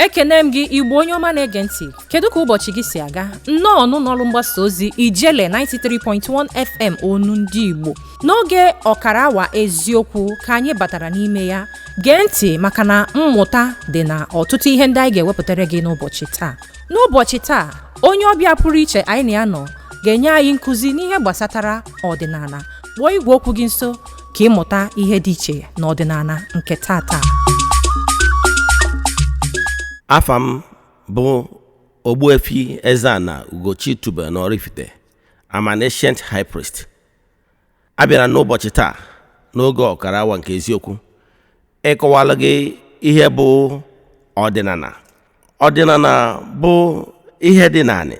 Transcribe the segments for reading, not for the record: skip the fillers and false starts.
Ekene m gị, Igbo onye ọma na-ege ntị. Kedu ka ụbọchị gị si aga? Nnọọ n'ụlọọrụ mgbasa ozi Ijele 93.1 FM, onu ndị Igbo, n'oge ọkara awa eziokwu ka anyị batara n'ime ya. Gee ntị, maka na mmụta dị na ọtụtụ ihe ndị anyị ga-ewepụtara gị n'ụbọchị taa. N'ụbọchị taa, onye ọbịa pụrụ iche anyị na ya nọ ga-enye anyị nkụzi n'ihe gbasatara ọdịnala. Kpọọ igwe okwu gị nso ka ịmụta ihe dị iche n'ọdịnala nke tata. Afa m bụ Ogbuefi Eze-Ana Ugochi Tubelu n'Oraifite. I'm an ancient high priest. A bịara n'ụbọchị taa n'oge ọkara awa nke eziokwu ịkọwala gị ihe bụ ọdịnala. Ọdịnala bụ ihe dị naanị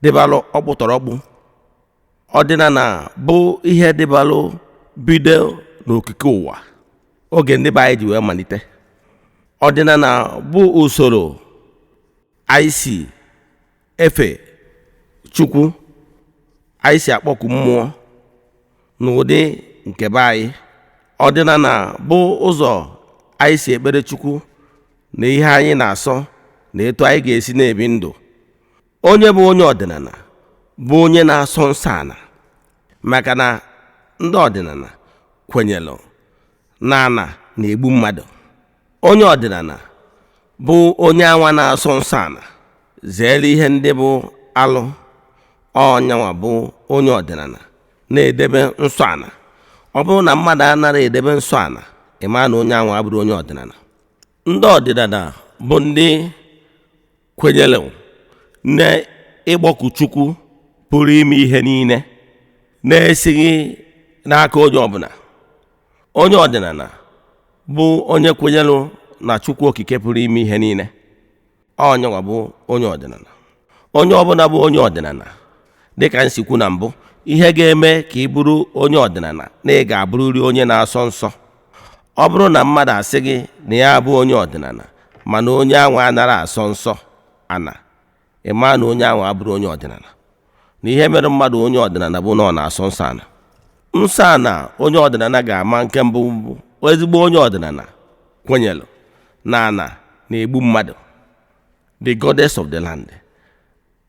dịbalụ ọkpụtọrọkpụ. Ọdịnala bụ ihe dịbalụ bido n'okike ụwa, oge ndị be anyị ji wee malite. Ọdịnala bụ usoro anyị si efe Chukwu, anyị si akpọku mmụọ n'ụdị nke be anyị. Ọdịnala bụ ụzọ anyị si ekpere Chukwu na ihe anyị na-asọ na etu anyị ga-esi na-ebi ndụ. Onye bụ onye ọdịnala bụ onye na-asọ nsọ ala, maka na ndị ọdịnala kwenyere na ana na-egbu mmadụ. Onye ọdịnala bụ onye anwa na-asọ nsọ ala, zere ihe ndị bụ alụ. Ọnyanwa bụ onye ọdịnala na-edebe nsọ ala. Ọ bụrụ na mmadụ anaghị edebe nsọ ala, ịma na onye anwa abụrụ onye ọdịnala. Ndị ọdịnala bụ ndị kwenyere na ịgbọkụ Chukwu pụrụ ime ihe niile na-esighị n'aka onye ọbụla. Onye ọdịnala bụ onye kwenyere na Chukwu Okike pụrụ ime ihe niile. Onyenwa bụ onye ọdịnala. Onye ọbụla bụ onye ọdịnala, dịka nsikwu na mbụ, ihe ga-eme ka ị bụrụ onye ọdịnala na ị ga-abụrịrị onye na-asọ nsọ. Ọ bụrụ na mmadụ asị gị na ya bụ onye ọdịnala, mana onye anwa anara asọ nsọ ana, ị maa na onye ahụ abụrụ onye ọdịnala. Na ihe mere mmadụ onye ọdịnala bụ na ọ na-asọ nsọ ana. Nsọ ana onye ọdịnala ga-ama, nke mbụ bụ ezigbo onye ọdịnala kwenyere na ana na-egbu mmadụ, the goddess of the land,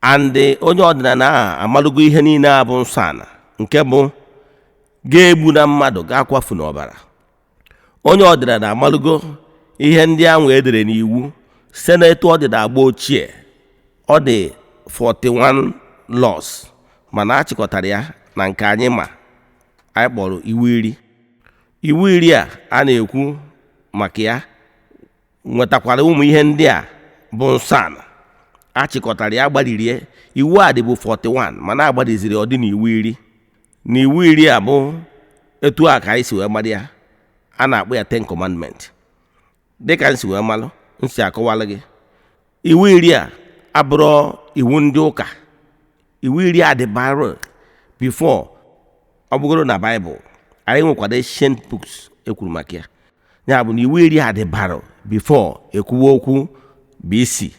and onye ọdịnala ahụ amalụgo ihe niile a bụ nsọ ana, nke bụ ga-egbu na mmadụ, ga-akwafu n'ọbara. Onye ọdịnala amalụgo ihe ndị ahụ edere n'iwu site n'etu ọ dị n'agba ochie. Ọ dị 41 laws, mana a chịkọtara ya na nke anyị ma anyị kpọrọ iwu 10. Iwu 10 a a na-ekwu maka ya nwetakwara ụmụ ihe ndị a bụ nsọ ala. A chịkọtara ya, gbaririe iwu a dịbụ 41, mana agbadiziri ọ dị n'iwu 10. Na iwu 10 a bụ etu a ka anyị si wee mara ya, a na-akpọ ya Ten Commandment. Dịka m si wee malụ, m si akọwalụ gị, iwu 10 a abụrụ iwu ndị ụka. Iwu 10 a dị bara before ọ bụgoro na Baịbụl. Anyị nwekwara ancient books ekwuru maka ya. Ya bụ na iwu 10 a dị bara before ekwuwe okwu BC.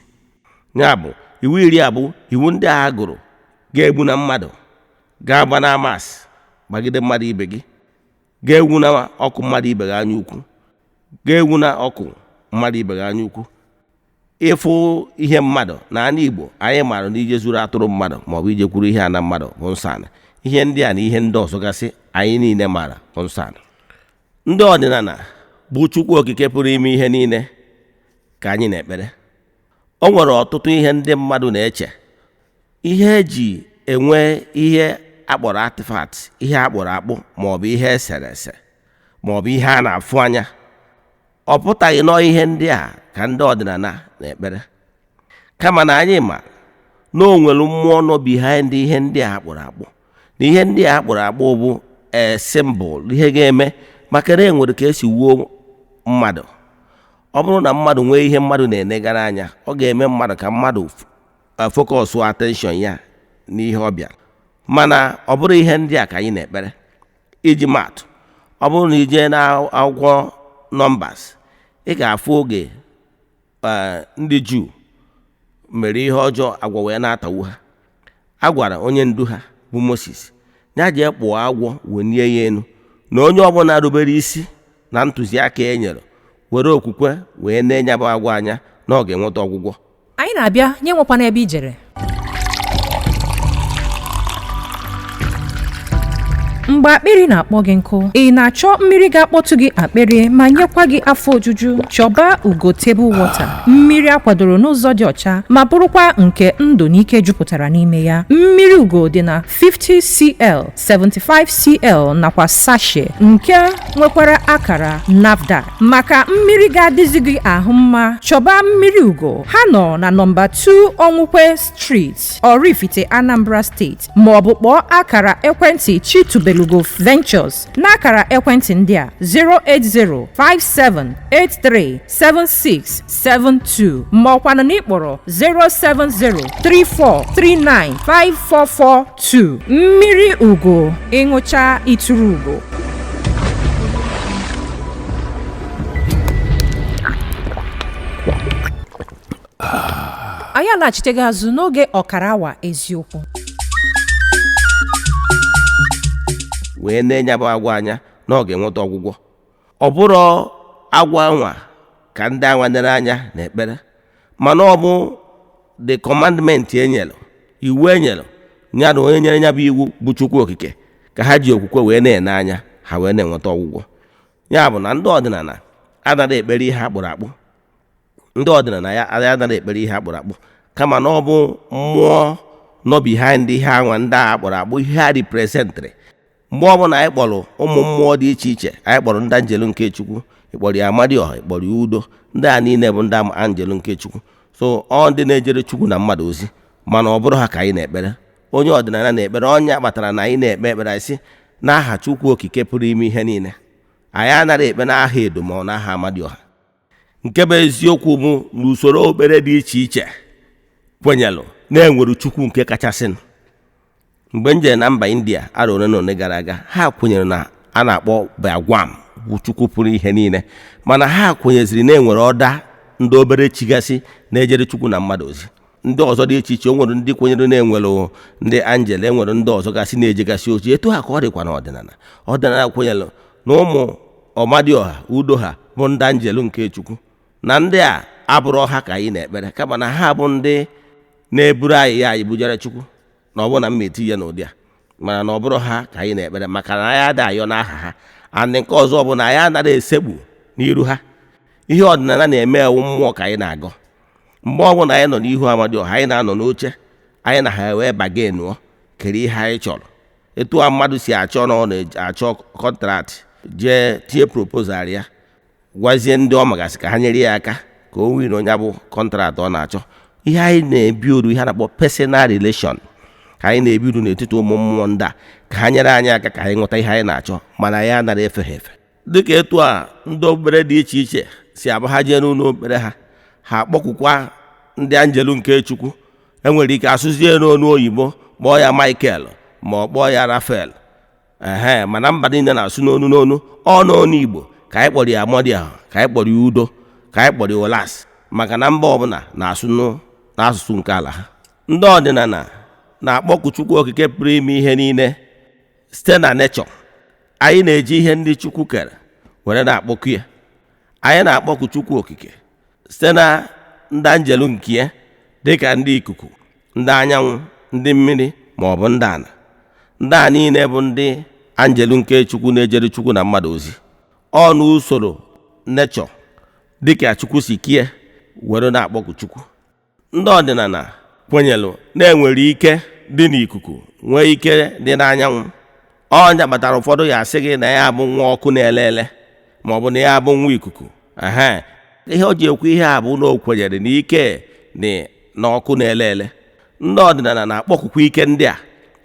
Ya bụ iwu 10 a bụ iwu ndị a gụrụ: ga-egbu na mmadụ, ga-agba na amasị gbagide mmadụ ibe gị, ga-egwu na ọkụ mmadụ ibe gị anya ukwu, ga-egwu na ọkụ mmadụ ibe gị anya ukwu, ịfụ ihe mmadụ. Na ala Igbo anyị maara na ije zuru atụrụ mmadụ maọbụ ije kwuru ihe ana mmadụ bụ nsọ ala. Ihe ndị a na ihe ndị ọzọ gasị anyị niile maara bụ nsọ ala. Ndị ọdịnala bụ Chukwu Okike pụrụ ime ihe niile ka anyị na-ekpere. O nwere ọtụtụ ihe ndị mmadụ na-eche ihe eji enwe ihe akpọrọ artifact, ihe akpọrọ akpụ, maọbụ ihe esere ese, maọbụ ihe a na-afụ anya. Ọ pụtaghị nọọ ihe ndị a ka ndị ọdịnala na-ekpere, kama na anyị ma na o nwere mmụọ nọ behind ihe ndị a akpọrọ akpụ. Na ihe ndị a akpọrọ akpụ bụ e symbol, ihe ga-eme, maka na enwere ka esi wuo mmadụ. Ọ bụrụ na mmadụ nwee ihe mmadụ na-enegara anya, ọ ga-eme mmadụ ka mmadụ focus attention ya n'ihe ọ bịara. Mana ọ bụrụ ihe ndị a ka anyị na-ekpere. Iji maatụ, ọ bụrụ na ije na akwụkwọ Numbers, ị ga-afụ oge ndị Juu mere ihe ọjọọ, agwọ wee na-atawu ha. A gwara onye ndu ha bụ Moses ya jee kpụọ agwọ, welie ya elu, na onye ọbụla rubere isi na ntụziaka e nyere, were okwukwe wee na-enyabụ agwọ anya, na na ọ ga-enweta ọgwụgwọ. Anyị na-abịa nye nwekwana ebe ijere. Mgbe akpịrị na-akpọ gị nkụ, ị na-achọ mmiri ga-akpọtụ gị akpịrị ma nyekwa gị afọ ojuju, chọba Ugo Table Water, mmiri akwadoro n'ụzọ dị ọcha ma bụrụkwa nke ndụ na ike jupụtara n'ime ya. Mmiri Ugo dị na 50cl, 75cl nakwa sachet nke nwekwara akara NAFDAC. Maka mmiri ga-adịzi gị ahụ mma, chọba mmiri Ugo. Ha nọ na nọmba 2 Onwukwe Street, Oraifite, Anambra Steeti, ma ọ bụ kpọọ akara ekwentị Chitubelugo Ventures n'akara ekwentị ndị a 08057837672 ma ọkwanụ na ịkpọrọ 07034395442. Mmiri Ugo, ịṅụcha ituru ugo. Anyị alaghachitego azụ n'oge ọkara awa eziokwu. Wee na-enye bụ agwọ anya na ọ ga-enweta ọgwụgwọ. Ọ bụrụ agwọ anwa ka ndị anwa nere anya na ekpere, mana ọ bụ the commandment enyere, iwu enyere ya na onye nyere ya bụ iwu bụ Chukwu Okike, ka ha ji okwukwe wee na-ene anya, ha wee na-enweta ọgwụgwọ. Ya bụ na ndị ọdịnala anaghị ekpere ihe akpụrụ akpụ. Ndị ọdịnala ya anaghị ekpere ihe akpụrụ akpụ, kama na ọ bụ mmụọ nọ behind ihe anwa ndị a akpọrọ akpụ, ihe ha representịrị. Mgbe ọbụla anyị kpọrọ ụmụ mmụọ dị iche iche, anyị kpọrọ ndị anjelu nke Chukwu, ịkpọrọ ya Amadioha, ịkpọrọ ya Udo, ndị a niile bụ ndị anjelu nke Chukwu. So ọ ndị na-ejere Chukwu na mmadụ ozi, mana ọ bụrụ ha ka anyị na-ekpere. Onye ọdịnala na-ekpere onye kpatara na anyị na-ekpe ekpere anyị sị n'aha Chukwu Okike pụrụ ime ihe niile. Anyị anaghị ekpe n'aha Edo ma ọ n'aha Amadioha. Nke bụ eziokwu bụ na usoro okpukpere dị iche iche kwenyelụ na-enwere Chukwu nke kachasịnụ. Mgbe m jere na mba India arọ ole na ole gara aga, ha kwenyere na a na-akpọ Bhagwan bụ Chukwu pụrụ ihe niile, mana ha kwenyeziri na enwere ọda ndị obere chigasị na-ejere Chukwu na mmadụ ozi. Ndị ọzọ dị iche iche, o nwere ndị kwenyere na enwere ndị anjel, enwere ndị ọzọ gasị na-ejegasị ozi. Etu ha ka ọ dịkwa n'ọdịnala. Ọdịnala kwenyere na ụmụ Ọmadioha, Udo ha bụ ndị anjelu nke Chukwu, na ndị a abụrụ ha ka anyị na-ekpere, kama na ha bụ ndị na-eburu anyị ya anyị bujere Chukwu, na ọ bụrụ na mma eti ya n'ụdị a, mana na ọ bụrụ ha ka anyị na-ekpere, maka na anyị ada ayọ n'aha ha. And nke ọzọ bụ na anyị anaghị esekpu n'iru ha. Ihe ọdịnala na-eme ewu mmụọ ka anyị na-agọ. Mgbe ọbụla anyị nọ n'ihu Amadioha, anyị na-anọ n'oche anyị na ha wee bagenụọ kere ihe anyị chọrọ. Etu a mmadụ si achọ na ọ na-achọ contract, jee tinye proposal ya, gwazie ndị ọ magasị ka ha nyere ya aka ka o win onye bụ contract ọ na-achọ. Ihe anyị na-ebi uru, ihe a na-akpọ personal relation, ka anyị na-ebi uru n'etiti ụmụ mmụọ ndị a, ka ha nyere anyị aka ka anyị nweta ihe anyị na-achọ, mana ya anaghị efe ha efe. Dịka etu a ndị okpukpere dị iche iche si abụ ha jee n'ụlọ okpukpere ha, ha akpọkwukwa ndị anjelu nke Chukwu. Enwere ike asụzie n'onu oyibo, kpọọ ya Michael ma ọ kpọọ ya Rafael, ehe, mana mba niile na-asụ n'onu n'onu. Ọ n'onu Igbo ka anyị kpọrọ ya Amadioha, ka anyị kpọrọ ya Udo, ka anyị kpọrọ ya Olas, maka na mba ọbụla na-asụ n'asụsụ nke ala ha. Ndị ọdịnala na-akpọku Chukwu Okike pụrụ ime ihe niile site na nechọ. Anyị na-eji ihe ndị Chukwu kere were na-akpọku ya. Anyị na-akpọku Chukwu Okike site na ndị anjelu nke ya, dịka ndị ikuku, ndị anyanwụ, ndị mmiri ma ọ bụ ndị ana. Ndị a niile bụ ndị anjelu nke Chukwu na-ejere Chukwu na mmadụ ozi. Ọ n'usoro nechọ dịka Chukwu si kie were na-akpọku Chukwu. Ndị ọdịnala kwenyelụ na-enwere ike dị n'ikuku, nwee ike dị n'anyanwụ. Ọnya kpatara ụfọdụ ya asị gị na ya bụ nwa ọkụ na-ele ele, ma ọ bụ na ya bụ nwa ikuku. Ehe, ihe o ji ekwu ihe a bụ na o kwenyere na ike dị na ọkụ na-ele ele. Ndị ọdịnala na-akpọkukwa ike ndị a,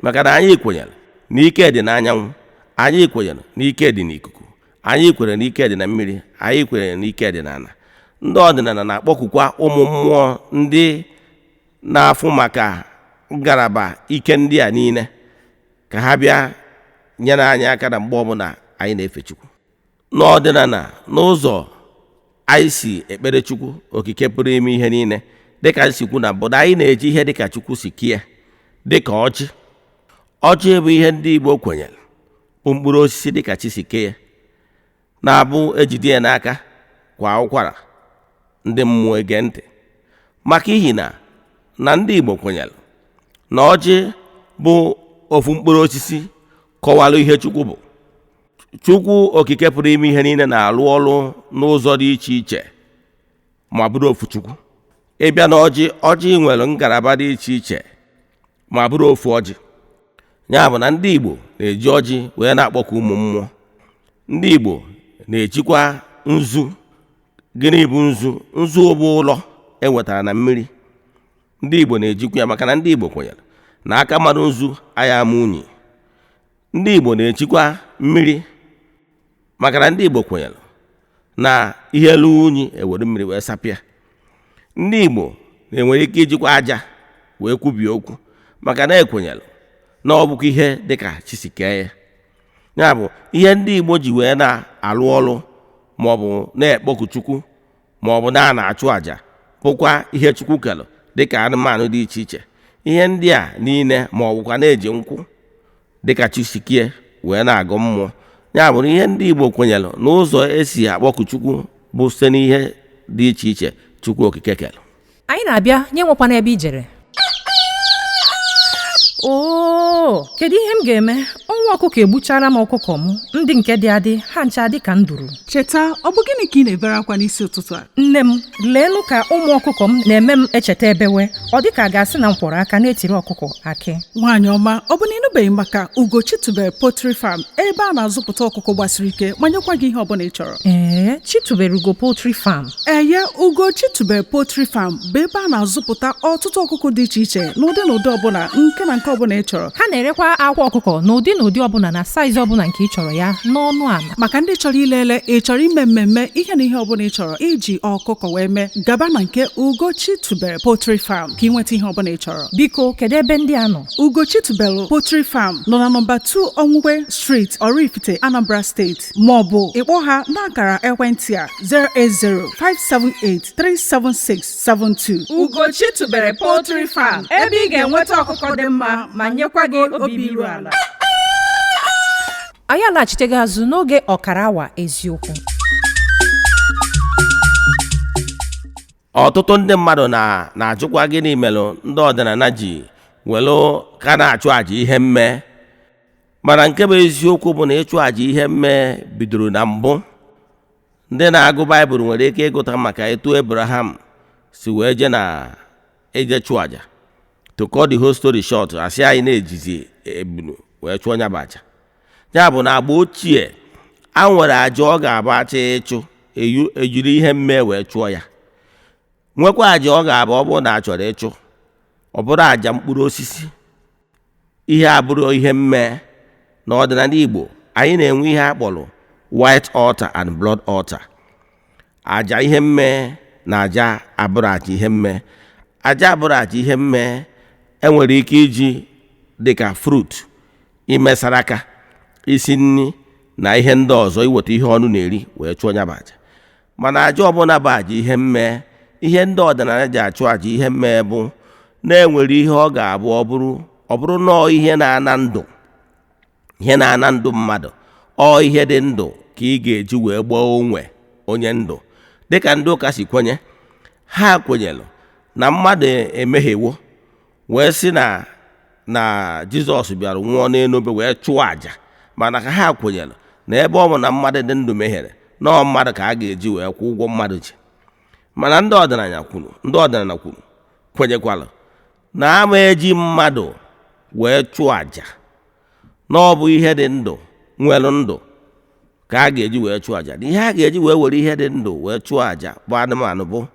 maka na anyị kwenyere na ike dị n'anyanwụ, anyị kwenyere na ike dị n'ikuku, anyị kwere na ike dị na mmiri, anyị kwenyere na ike dị n'ala. Ndị ọdịnala na-akpọkukwa ụmụ mmụọ ndị na-afụ maka ngalaba ike ndị a niile ka ha bịa nyere anyị aka na mgbe ọbụla anyị na-efe Chukwu. N'ọdịnala, n'ụzọ anyị si ekpere Chukwu Okike pụrụ ime ihe niile, dịka anyị si kwu na mbụ, anyị na-eji ihe dịka Chukwu si kie, dịka ọjị. Ọjị bụ ihe ndị Igbo kwenyere bụ mkpụrụ osisi dịka chi si kee ya, na-abụ ejide ya n'aka kwa ụkwara, ndị mmụọ ege ntị. Maka ihi na na ndị Igbo kwenyere na ọjị bụ ofu mkpụrụ osisi kọwara ihe Chukwu bụ. Chukwu okike pụrụ ime ihe niile na-arụ ọrụ n'ụzọ dị iche iche ma bụrụ ofu Chukwu. Ịbịa na ọjị, ọjị nwere ngalaba dị iche iche ma bụrụ ofu ọjị. Ya bụ na ndị Igbo na-eji ọjị wee na-akpọku ụmụ mmụọ. Ndị Igbo na-ejikwa nzu. Gịnị bụ nzu? Nzu bụ ụlọ e nwetara na mmiri. Ndị Igbo na-ejikwa ya maka na ndị Igbo kwenyere na aka mmadụ nzu aya ama unyi. Ndị Igbo na-echikwa mmiri maka na ndị Igbo kwenyere na ihe elu unyi ewere mmiri wee sapịa. Ndị Igbo na-enwere ike ijikwa aja wee kwubie okwu maka na ekwenyere na ọ bụkwa ihe dịka chi si kee ya. Ya bụ ihe ndị Igbo ji wee na-alụ ọrụ maọbụ na-ekpọku Chukwu maọbụ na a na-achụ àjà bụkwa ihe Chukwu kere dịka anụmanụ dị iche iche. Ihe ndị a niile ma ọ bụkwa na-eji nkwụ dịka chi si kie wee na-agụ mmụọ. Ya bụ na ihe ndị Igbo kwenyere n'ụzọ esi akpọku Chukwu bụ site n'ihe dị iche iche Chukwu okike kere. Anyị na-abịa nye nwekwana ebe ijere. Oo, kedu ihe m ga-eme? Ọnwa ọkụkọ egbuchara m ọkụkọ m, ndị nke dị adị, ha ncha dị ka nduru. Cheta, ọ bụ gịnị ka ị na-ebere akwa n'isi ụtụtụ a? Nne m, leenụ ka ụmụ ọkụkọ m na-eme m echeta ebewe. Ọ dị ka a ga-asị na m kwọrọ aka na-etiri ọkụkọ akị. Nwaanyị ọma, ọ bụ na ịnụbeghị maka Ugochi tubelu Poultry Farm ebe a na-azụpụta ọkụkọ gbasiri ike ma nyekwa gị ihe ọbụla ị chọrọ? Ee, Chitubere Ugo Poultry Farm. Eye, Ugochi tubelu Poultry Farm bụ ebe a na-azụpụta ọtụtụ ọkụkọ dị iche iche n'ụdị na ụdị ọbụla, nke na nke ọbụla ị chọrọ. Ha na-erekwa akwa ọkụkọ n'ụdị na ụdị ọbụla na saizi ọbụla nke ị chọrọ ya n'ọnụ ala. Maka ndị chọrọ ilele, ị chọrọ ime mmemme, ihe na ihe ọbụla ị chọrọ iji ọkụkọ wee mee, gaba na nke Ugochi tubelu Poultry Farm ka ị nweta ihe ọbụla ị chọrọ. Biko, kedu ebe ndị a nọ? Ugochi tubelu Poultry Farm nọ na nọmba 2 Onwukwe Street, Oraifite, Anambra Steeti, maọbụ ịkpọ ha n'akara ekwentị a 08057837672. Ugochi tubelu Poultry Farm, ebe ị ga-enweta ọkụkọ dị mma ma nyekwa gị obi iru ala. Anyị alaghachitego azụ n'oge ọkara awa eziokwu. Ọtụtụ ndị mmadụ na-ajụkwa gịnị mere ndị ọdịnala ji welu ka na-achụ àjà ihe mme. Mana nke bụ eziokwu bụ na ịchụ àjà ihe mme bidoro na mbụ. Ndị na-agụ Baịbụl nwere ike ịgụta maka etu Abraham si wee je na eje chụọ àjà. To cut the whole story short, asị anyị na-ejizi ebunu wee chụọ nya bụ àjà. Ya bụ na agba ochie a nwere àjà ọ ga-abụ achọ ịchụ ejiri ihe mme wee chụọ ya. Nwekwa àjà ọ ga-abụ ọ bụrụ na a chọrọ ịchụ, ọ bụrụ àjà mkpụrụ osisi. Ihe abụrụ ihe mme. Na ọdịnala Igbo, anyị na-enwe ihe a kpọrọ white altar and blood altar. Àjà ihe mme na àjà abụrụ àjà ihe mme. Àjà abụrụ àjà ihe mme enwere ike iji dịka fruit, ime saraka, isi nri na ihe ndị ọzọ, iweta ihe ọnụ na-eri wee chụọ ya bụ àjà. Mana àjà ọbụla bụ àjà ihe mme, ihe ndị ọdịnala ji achụ àjà ihe mme bụ na-enwere ihe ọ ga-abụ ọ bụrụ nọọ ihe na-ana ndụ, ihe na-ana ndụ mmadụ, ọ ihe dị ndụ ka ị ga-eji wee gbaa onwe onye ndụ. Dịka ndị ụka si kwenye, ha kwenyere na mmadụ emehiewo wee sị na na Jizọs bịara nwụọ n'elu obe wee chụọ àjà. Mana ka ha kwenyere na ebe ọ bụ na mmadụ dị ndụ mehiere, na ọ mmadụ ka a ga-eji wee kwụ ụgwọ mmadụ ji. Mana ndị ọdịnala kwuru, ndị ọdịnala kwuru kwenyekwara na ama eji mmadụ wee chụọ àjà, na ọ bụ ihe dị ndụ nwere ndụ ka a ga-eji wee chụọ àjà. Na ihe a ga-eji wee were ihe dị ndụ wee chụọ àjà bụ anụmanụ, bụ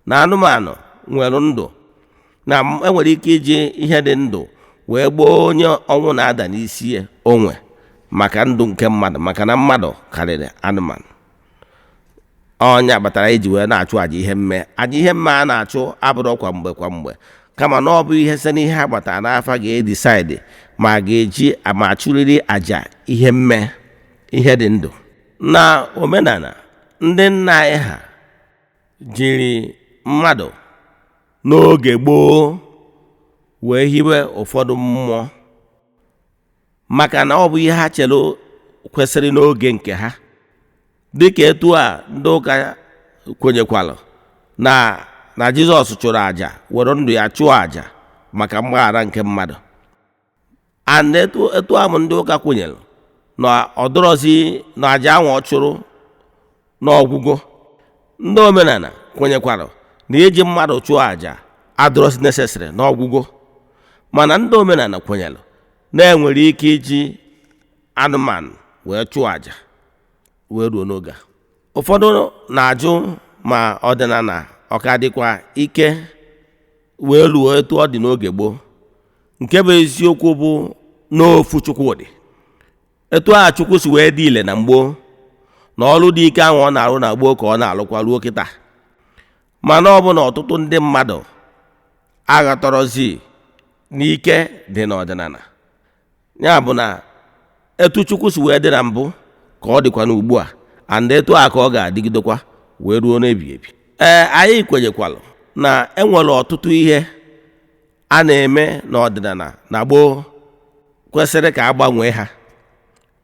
na anụmanụ nwere ndụ, na enwere ike iji ihe dị ndụ wee gboo onye ọnwụ na-ada n'isi ya onwe maka ndụ nke mmadụ, maka na mmadụ karịrị anụmanụ. Ọnya kpatara iji wee na-achụ àjà ihe mme. Àjà ihe mme a na-achụ abụrụ kwa mgbe kwa mgbe, kama na ọ bụ ihe site n'ihe a gbatara n'afa ga-edisaịdị ma a ga-eji ma achụrịrị àjà ihe mme, ihe dị ndụ. Na omenala ndị nna anyị ha jiri mmadụ n'oge gboo wee hiwe ụfọdụ mmụọ, maka na ọ bụ ihe ha chere kwesịrị n'oge nke ha. Dịka etu a ndị ụka kwenyekwara na na Jizọs chụrụ àjà, were ndụ ya chụọ àjà maka mgbaghara nke mmadụ. And etu ahụ ndị ụka kwenyere na ọ dọrọzi na àjà ahụ ọ chụrụ n'ọgwụgwọ, ndị omenala kwenyekwara na iji mmadụ chụọ àjà adọrọzi necessary n'ọgwụgwọ. Mana ndị omenala kwenyere na enwere ike iji anụmanụ wee chụọ àjà wee ruo n'oge a. Ụfọdụ na-ajụ ma ọdịnala ọ ka dịkwa ike wee ruo etu ọ dị n'oge gboo. Nke bụ eziokwu bụ n'ofu Chukwu dị. Etu a Chukwu si wee dị ile na mgboo na ọrụ dị ike ahụ ọ na-arụ na gboo ka ọ na-alụkwa ruo kịta. Mana ọ bụ na ọtụtụ ndị mmadụ aghọtọrọzi n'ike dị n'ọdịnala. Ya bụ na etu Chukwu si wee dị na mbụ ka ọ dịkwa n'ugbu a, and etu a ka ọ ga-adịgidekwa wee ruo n'ebighị ebi. Ee, anyị kwenyekwalụ na enwere ọtụtụ ihe a na-eme n'ọdịnala na gboo kwesịrị ka a gbanwee ha,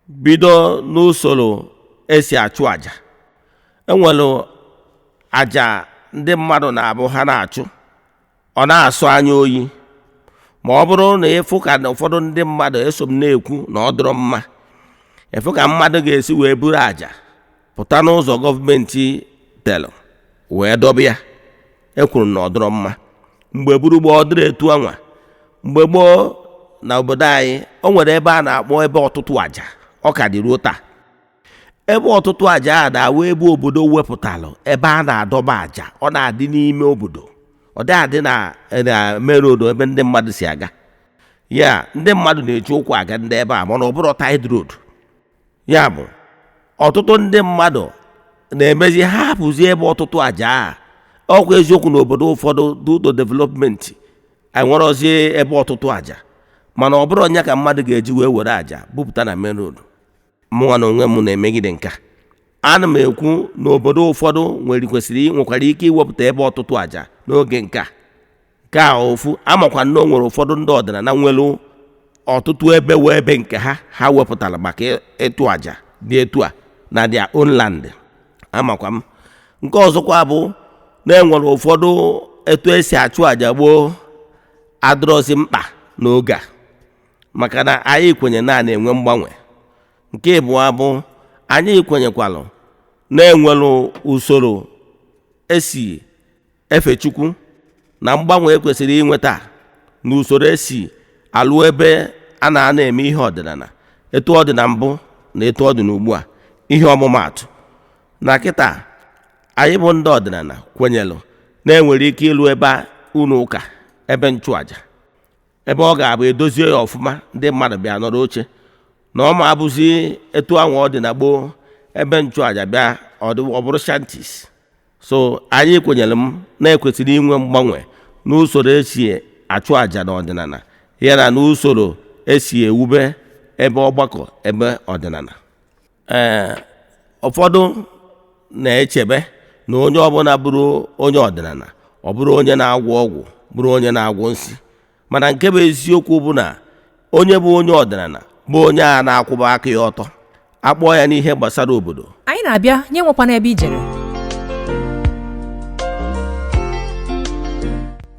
bido n'usoro esi achụ àjà. Enwere àjà ndị mmadụ na-abụ ha na-achụ, ọ na-asụ anya oyi. Ma ọ bụrụ na ịfụ ka ụfọdụ ndị mmadụ eso m na-ekwu na ọ dịrọ mma, ịfụ ka mmadụ ga-esi wee buru àjà pụta n'ụzọ gọọmenti telụ wee dọba ya, ekwuru na ọ dịrọ mma. Mgbe gburugburu ọ dịrị etu anwa. Mgbe gboo na obodo anyị, o nwere ebe a na-akpọ ebe ọtụtụ àjà, ọ ka dị ruo taa. Ebe ọtụtụ àjà a na-awụ ebe obodo wepụtalụ ebe a na-adọba àjà. Ọ na-adị n'ime obodo, ọ dị adị na main road ebe ndị mmadụ si aga. Ya ndị mmadụ na-eji ụkwụ aga ndị ebe a, mana ọ bụrụ tarred road. Ya bụ ọtụtụ ndị mmadụ na-emezi ha hapụzi ebe ọtụtụ àjà a. Ọkwa eziokwu na obodo ụfọdụ due to development enwerozi ebe ọtụtụ àjà, mana ọ bụrụ onye ka mmadụ ga-eji wee were àjà bupụta na main road. Mụnwa na onwe m na-emegide nke a. Ana m ekwu na obodo ụfọdụ nwere kwesịrị nwekwara ike iwepụta ebe ọtụtụ àjà n'oge nke a. Nke a ofu amakwa na o nwere ụfọdụ ndị ọdịnala nwere ọtụtụ ebe wee ebe nke ha ha wepụtara maka ịtụ àjà dị etu a na their own land. Amakwa m nke ọzọkwa bụ na enwere ụfọdụ etu esi achụ àjà gboo adịrọzi mkpa n'oge a, maka na anyị kwenye na na-enwe mgbanwe. Nke ịbụọ bụ anyị kwenyekwalụ na enwere usoro esi efe Chukwu na mgbanwe ekwesịrị inweta na usoro esi alụ ebe a na-ana eme ihe ọdịnala, etu ọ dị na mbụ na etu ọ dị n'ugbu a. Ihe ọmụmaatụ na kịta anyị bụ ndị ọdịnala kwenyelụ na enwere ike ịlụ ebe ụlọ ụka, ebe nchụaja, ebe ọ ga-abụ edozie ya ọfụma, ndị mmadụ bịa nọrọ oche, na ọ ma abụzi etu ahụ ọ dị na gboo, ebe nchụaja bịa ọ bụrụ shanties. So anyị kwenyere m na ekwesịrị inwe mgbanwe n'usoro esi achụ àjà n'ọdịnala, ya na n'usoro esi ewube ebe ọgbakọ ebe ọdịnala. Ee, ụfọdụ na-echebe na onye ọbụla bụrụ onye ọdịnala ọ bụrụ onye na-agwọ ọgwụ, bụrụ onye na-agwọ nsị. Mana nke bụ eziokwu bụ na onye bụ onye ọdịnala bụ onye a na-akwụba aka ya ọtọ, akpọọ ya n'ihe gbasara obodo. Anyị na-abịa nye nwekwana ebe ijere.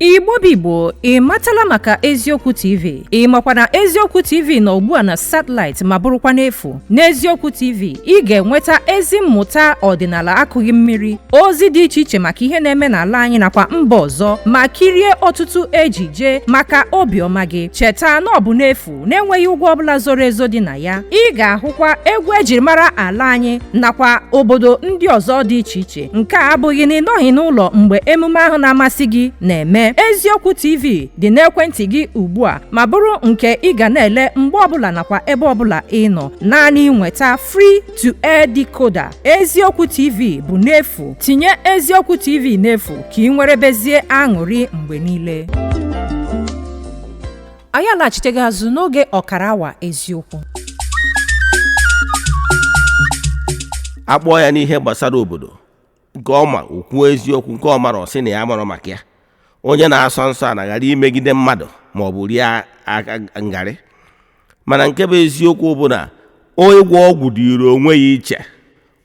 Igbo bụ Igbo, ị matala maka Eziokwu TV? Ị makwa na Eziokwu TV nọ ugbu a na satịlaịtị ma bụrụkwa n'efu? N'Eziokwu TV, ị ga-enweta ezi mmụta ọdịnala akụghị mmiri, ozi dị iche iche maka ihe na-eme n'ala anyị nakwa mba ọzọ, ma kirie ọtụtụ ejije maka obiọma gị. Cheta na ọ bụ n'efu, na-enweghị ụgwọ ọbụla zoro ezo dị na ya. Ị ga-ahụkwa egwu ejiri mara ala anyị nakwa obodo ndị ọzọ dị iche iche. Nke a abụghị na ị nọghị n'ụlọ mgbe emume ahụ na-amasị gị na-eme. Eziokwu TV dị n'ekwentị gị ugbu a ma bụrụ nke ị ga na-ele mgbe ọbụla nakwa ebe ọbụla ị nọ. Naanị nweta free to air decoder. Eziokwu TV bụ n'efu. Tinye Eziokwu TV n'efu ka ị nwerebezie aṅụrị mgbe niile. Anyị alaghachitego azụ n'oge ọkara awa eziokwu. Akpọọ ya n'ihe gbasara obodo, nke ọma okwuo eziokwu, nke ọ mara ọ sị na ya mara maka ya. Onye na-asọ nsọ a na-aghara imegide mmadụ ma ọ bụ rie aka ngarị. Mana nke bụ eziokwu bụ na ịgwọ ọgwụ dịịrị onwe ya iche,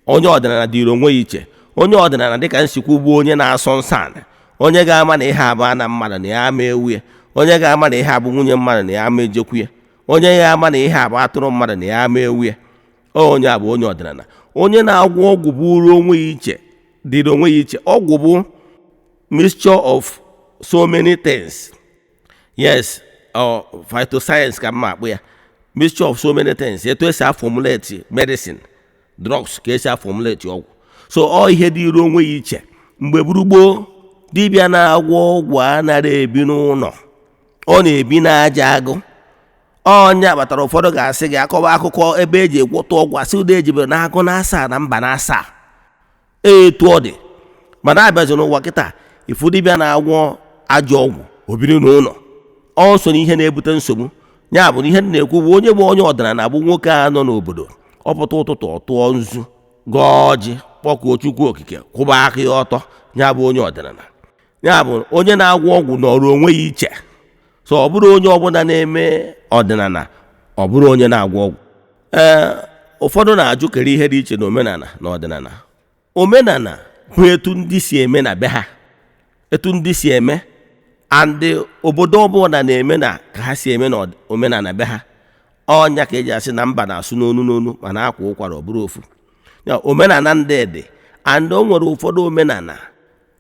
onye ọdịnala dịịrị onwe ya iche. Onye ọdịnala dịka nsikwu bụ onye na-asọ nsọ ala, Onye ga-ama na ihe abụ ana mmadụ na ya ama ewu ya. Onye ga-ama na ihe abụ nwunye mmadụ na ya ama ejekwu ya. Onye ga-ama na ihe abụ atụrụ mmadụ na ya ama ewu ya. Onye a bụ onye ọdịnala. Onye na-agwọ ọgwụ bụrụ onwe ya iche, dịrị onwe ya iche. Ọgwụ bụ mixture of so many things. Yes, or phytoscience ka mma akpụ ya, mixture of so many things. Etu esi aformulate medicine, drugs, ka esi aformulate ọgwụ. So ọ ihe dịrị onwe ya iche. Mgbe gburu gboo, dibịa na-agwọ ọgwụ anaghị ebi n'ụlọ, ọ na-ebi n'aja agụ. Ọnya kpatara ụfọdụ ga-asị gị akọwa akụkọ ebe eji egwọta ọgwụ, asị ụda ejibere na agụ na asaa na mba na asaa. Etu ọ dị, mana abịazi n'ụwa kịta, ifu dibịa na-agwọ ajọ ọgwụ obiri n'ụlọ. Ọ so n'ihe na-ebute nsogbu. Ya bụ na ihe m na-ekwu bụ, onye bụ onye ọdịnala bụ nwoke a nọ n'obodo, ọ pụta ụtụtụ, ọ tụọ nzu, gọọ ọjị, kpọkuo Chukwu Okike, kwụba aka ya ọtọ. Ya bụ onye ọdịnala. Ya bụ onye na-agwọ ọgwụ nọrọ onwe ya iche. So ọ bụrụ onye ọbụla na-eme ọdịnala, ọ bụrụ onye na-agwọ ọgwụ. Ee, ụfọdụ na-ajụ kere ihe dị iche na omenala na ọdịnala. Omenala bụ etu ndị si eme na be ha, etu ndị si eme, and obodo ọbụla na-eme na ka ha si eme na omenala be ha. Ọnya ka eji asị na mba na-asụ n'onu n'onu, mana akwa ụkwara ọ bụrụ ofu. Ya omenala ndị dị, and o nwere ụfọdụ omenala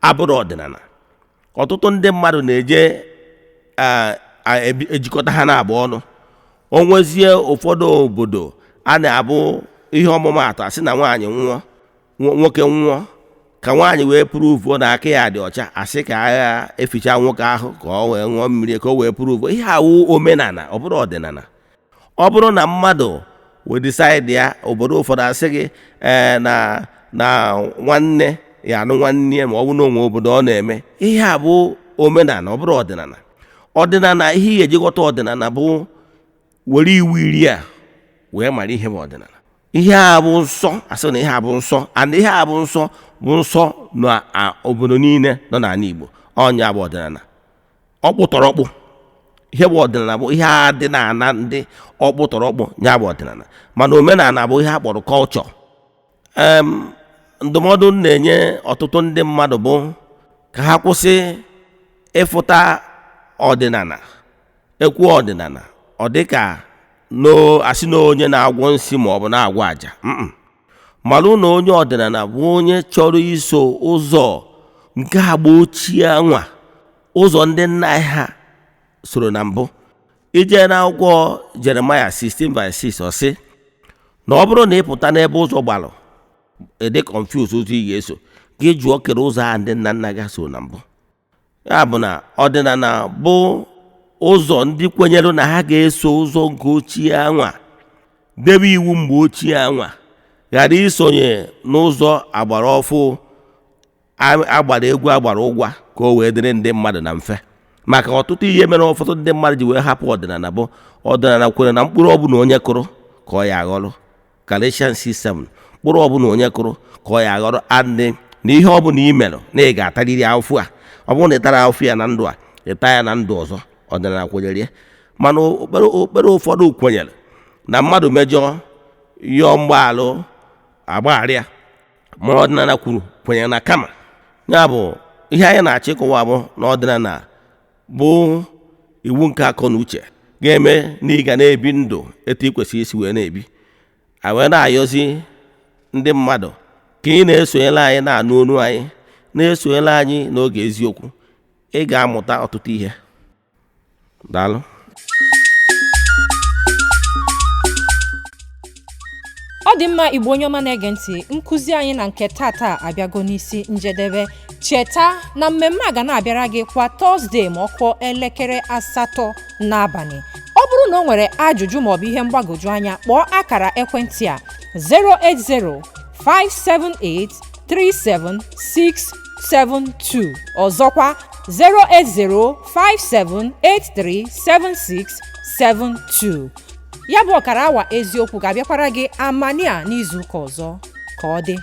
abụrụ ọdịnala. Ọtụtụ ndị mmadụ na-eje ejikọta ha na-abụ ọnụ. O nwezie ụfọdụ obodo a na-abụ ihe ọmụmaatụ, asị na nwaanyị nwụọ, nwoke nwụọ, ka nwaanyị wee pụrụ na aka ya dị ọcha, asị ka agha eficha nwoke ahụ ka ọ wee ṅụọ mmiri, ka o wee pụrụ. Ihe awụ omenala, ọ bụrụ ọdịnala. Ọ bụrụ na mmadụ wee decide ya, obodo ụfọdụ asị gị ee na nwanne ya anụ nwanne ya, ma ọ bụ na onwe obodo ọ na-eme ihe a bụ omenala, ọ bụrụ ọdịnala. Ọdịnala, ihe ị ga-eji ghọta ọdịnala bụ were iwu iri a wee mara ihe bụ ọdịnala. Ihe a bụ nsọ, asị na ihe a bụ nsọ, and ihe a bụ nsọ bụ nsọ na obodo niile nọ n'ala Igbo. Ọnya bụ ọdịnala. Ọkpụ tọrọkpụ, ihe bụ ọdịnala bụ ihe a dị na-ana ndị ọkpụ tọrọkpụ, ya bụ ọdịnala. Mana omenala bụ ihe a kpọrọ culture. Ndụmọdụ m na-enye ọtụtụ ndị mmadụ bụ ka ha kwụsị ịfụta ọdịnala. Ekwu ọdịnala, ọ dị ka asị na onye na-agwọ nsị ma ọ bụ na-agwọ àjà. Malụ na onye ọdịnala bụ onye chọrọ iso ụzọ nke agba ochie anwa, ụzọ ndị nna anyị ha soro na mbụ. Ije n'akwụkwọ Jeremaya 16 verse 6, ọ sị na ọ bụrụ na ị pụta n'ebe ụzọ gbalụ, ede confuse ụzọ ị ga-eso, gị jụọ kere ụzọ a ndị nna nna gị so na mbụ. Ya bụ na ọdịnala bụ ụzọ ndị kwenyere na ha ga-eso ụzọ nke ochie anwa, debe iwu mgbe ochie anwa, ghara isonye n'ụzọ agbara ọfụ, agbara egwu, agbara ụgwa, ka o wee dịrị ndị mmadụ na mfe. Maka ọtụtụ ihe mere ụfọdụ ndị mmadụ ji wee hapụ ọdịnala bụ ọdịnala kwere na mkpụrụ ọbụla onye kụrụ ka ọ ya aghọrọ. Galatians 6:7, mkpụrụ ọbụla onye kụrụ ka ọ ya aghọrọ. Andị na ihe ọbụla ị merụ na ị ga-atarịrị afụfụ a. Ọ bụrụ na ị tara afụfụ ya na ndụ a, ịta ya na ndụ ọzọ. Ọdịnala kwenyere ya. Mana okpere okpere ụfọdụ kwenyere na mmadụ mejọọ, yọọ mgbaghalụ, agbaghara ya. Ma ọdịnala kwuru, kwenyere na kama ya bụ ihe anyị na-achọ ịkọwa bụ na ọdịnala bụ iwu nke akọ na uche ga-eme na ị ga na-ebi ndụ etu ị kwesịrị isi wee na-ebi. A wee na-ayọzi ndị mmadụ ka ị na-esonyere anyị, na-anụ olu anyị, na-esonyere anyị n'oge eziokwu, ị ga-amụta ọtụtụ ihe. Daalụ. Ọ dị mma. Igbo, onye ọma na-ege ntị, nkụzi anyị na nke tata abịago n'isi njedebe. Cheta na mmemme a ga na-abịara gị kwa Tọzdee ma ọ kụọ elekere 8 n'abalị. Ọ bụrụ na o nwere ajụjụ maọbụ ihe mgbagwoju anya, kpọọ akara ekwentị a: 08057837672. Ọzọkwa, 08057837672. Ya bụ ọkara awa eziokwu ga-abịakwara gị amania n'izuụka ọzọ. Ka ọ dị.